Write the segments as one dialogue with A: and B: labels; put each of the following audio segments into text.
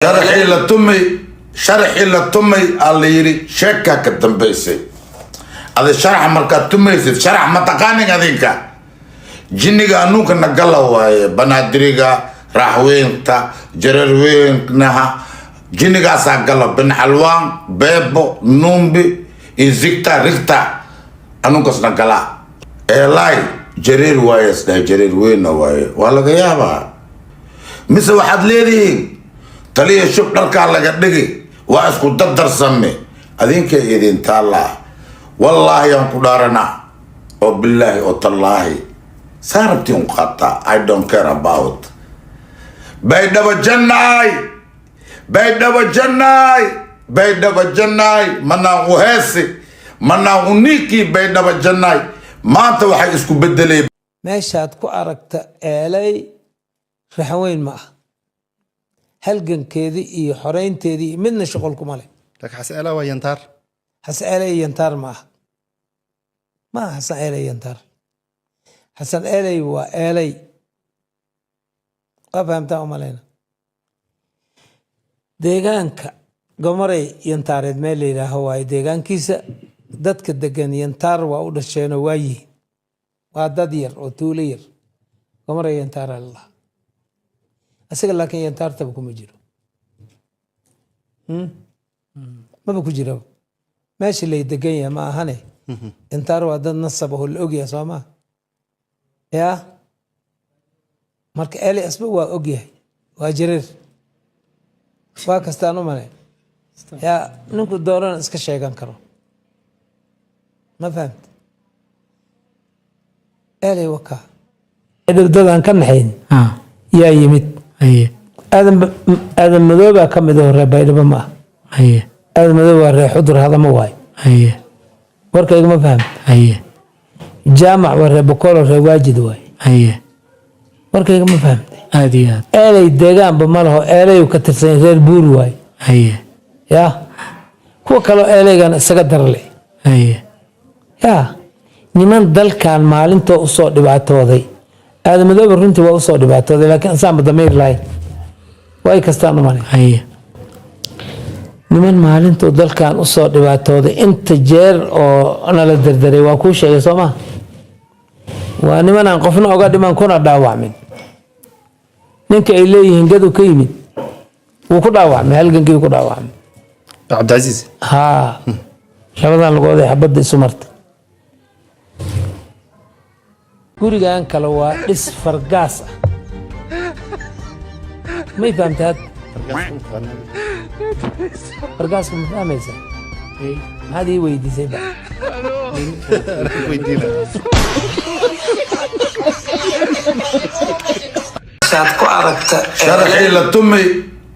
A: Sharaxii la tumay, sharaxii la tumay aa la yidhi, sheekaa ka dambaysay. Adi sharax markaad tumaysid, sharax ma taqaanin adinka. Jinniga anuunka nagala waaye, Banaadiriga, Raaxweynta, Jararweynaha, jinnigaasaa gala, Binxalwaan, Beebo, Nuumbi iyo Zigta Rigta, anuunkaas nagalaa. Eelay Jareer waaye, isdhahay Jareer weyna waaye. Waa laga yaabaa. Mise waxaad leedihiin taliya shub dharkaa laga dhigi, waa isku dardarsame. Adinkay idin taallaa. Wallaahi aan ku dhaaranaa, oo bilaahi oo tallaahi, saa rabtiin u qaataa. I don't care about. Baydhabo jannaay, Baydhabo jannaay, Baydhabo jannaay, manaan u heesi, manaan u niikii. Baydhabo jannaay maanta waxay isku bedelay.
B: Meeshaad ku aragta Eelay, Raxanweyn ma ah. Halgankeedii iyo xoreynteedii midna shuqul kuma leh.
C: Laakiin Xasan Eelay waa Yantaar.
B: Xasan Eelay Yantaar ma aha, ma aha Xasan Eelay Yantaar. Xasan Eelay waa Eelay, waa fahamtaa umalayna. Deegaanka Gomaray Yantaareed meel la yidhaaho waaye deegaankiisa. Dadka degan Yantaar waa u dhasheenoo waa yihiin, waa dad yar oo tuulo yar. Gomaray Yantaara la dhahaa isaga, laakiin Yantaartaba kuma jiro. Maba ku jiraba, meesha lay degan yahay ma ahane. Yantaar waa dad nasab oo la ogyahay, soo maa? Ya, marka Eli asba waa ogyahay, waa Jareer, waa kastaan u male. Ya, ninku doonana iska sheegan karo, ma fahamta? Eli wakaa dadaan ka naxayn yaa yimid. Aadan Aadan Madoobaa ka mid oo reer Baydhabo ma ah. Aadan Madoob waa reer Xudur, hadama waayo. Warkayga ma fahamta? Jaamac waa reer Bokoolo, reer Waajid waayo. Warkayga ma fahamtay?
D: Aad iyo aad.
B: Eelay deegaanba ma laho, Eelayu ka tirsan, reer Buur waayo. Ya, kuwa kaloo Eelaygan isaga darle. Ya, niman dalkan maalintoo usoo dhibaatooday, Aadan Madoobe runtii waa usoo dhibaatooday, laakiin asaanba damiir lahayn, way kastaan u malay. Niman maalintuu dalkan usoo dhibaatooday, inta jeer oo nala derderay waa kuu sheegay, soo maa? Waa niman aan qofna oga dhiman kuna dhaawacmin. Ninka ay leeyihiin Gadu ka yimid wuu ku dhaawacmay, halgankii ku dhaawacmay.
C: Cabdicasiis.
B: Haa, labadan lugood ee xabadda isu martay. Gurigan kale waa dhis fargaas ah, may fahamtay? Had fargaaska ma fahmaysaa? Maxaad ii weydiisay ba?
C: Weydiina.
B: Aad ku aragta.
A: Sharaxii la tumay,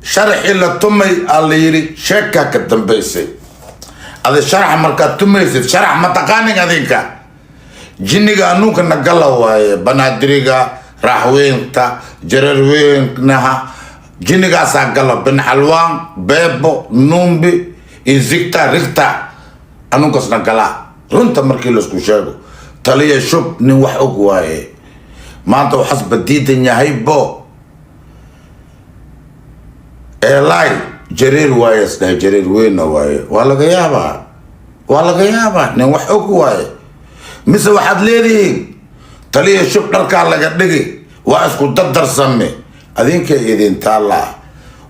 A: sharaxii la tumay aa la yidhi, sheekaa ka dambaysay. Adi sharax markaad tumaysid, sharax ma taqaanin adinka. Jinniga anuunka nagala waaye, Banaadiriga, Raaxweynta, Jararweynaha, jinnigaasaa gala, Binxalwaan, Beebo, Nuumbi iyo Zigta Rigta, anuunkaas nagalaa. Runta markii laisku sheego, taliya shub nin wax og waaye. Maanta waxaasba diidan yahay bo. Eelay Jareer waaye, isdhahay Jareer weyna waaye. Waa laga yaabaa, waa laga yaabaa. Nin wax og waaye. Mise waxaad leedihiin taliya shub dharkaa laga dhigi, waa isku dardarsame. Adinkay idin taallaa.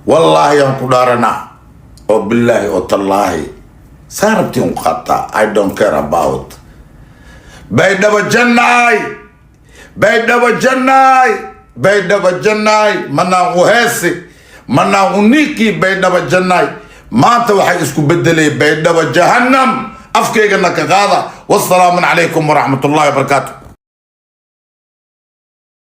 A: Wallaahi aan ku dhaaranaa, oo bilaahi oo tallaahi, saa rabtiin u qaataa. I don't care about. Baydhabo jannaay, Baydhabo jannaay, Baydhabo jannaay, manaan u heesi, manaan u niikii. Baydhabo jannaay maanta waxay isku bedelay Baydhabo jahannam. Afkaygana ka qaada. Wasalaamu calaykum waraxmatullahi wabarakaatu.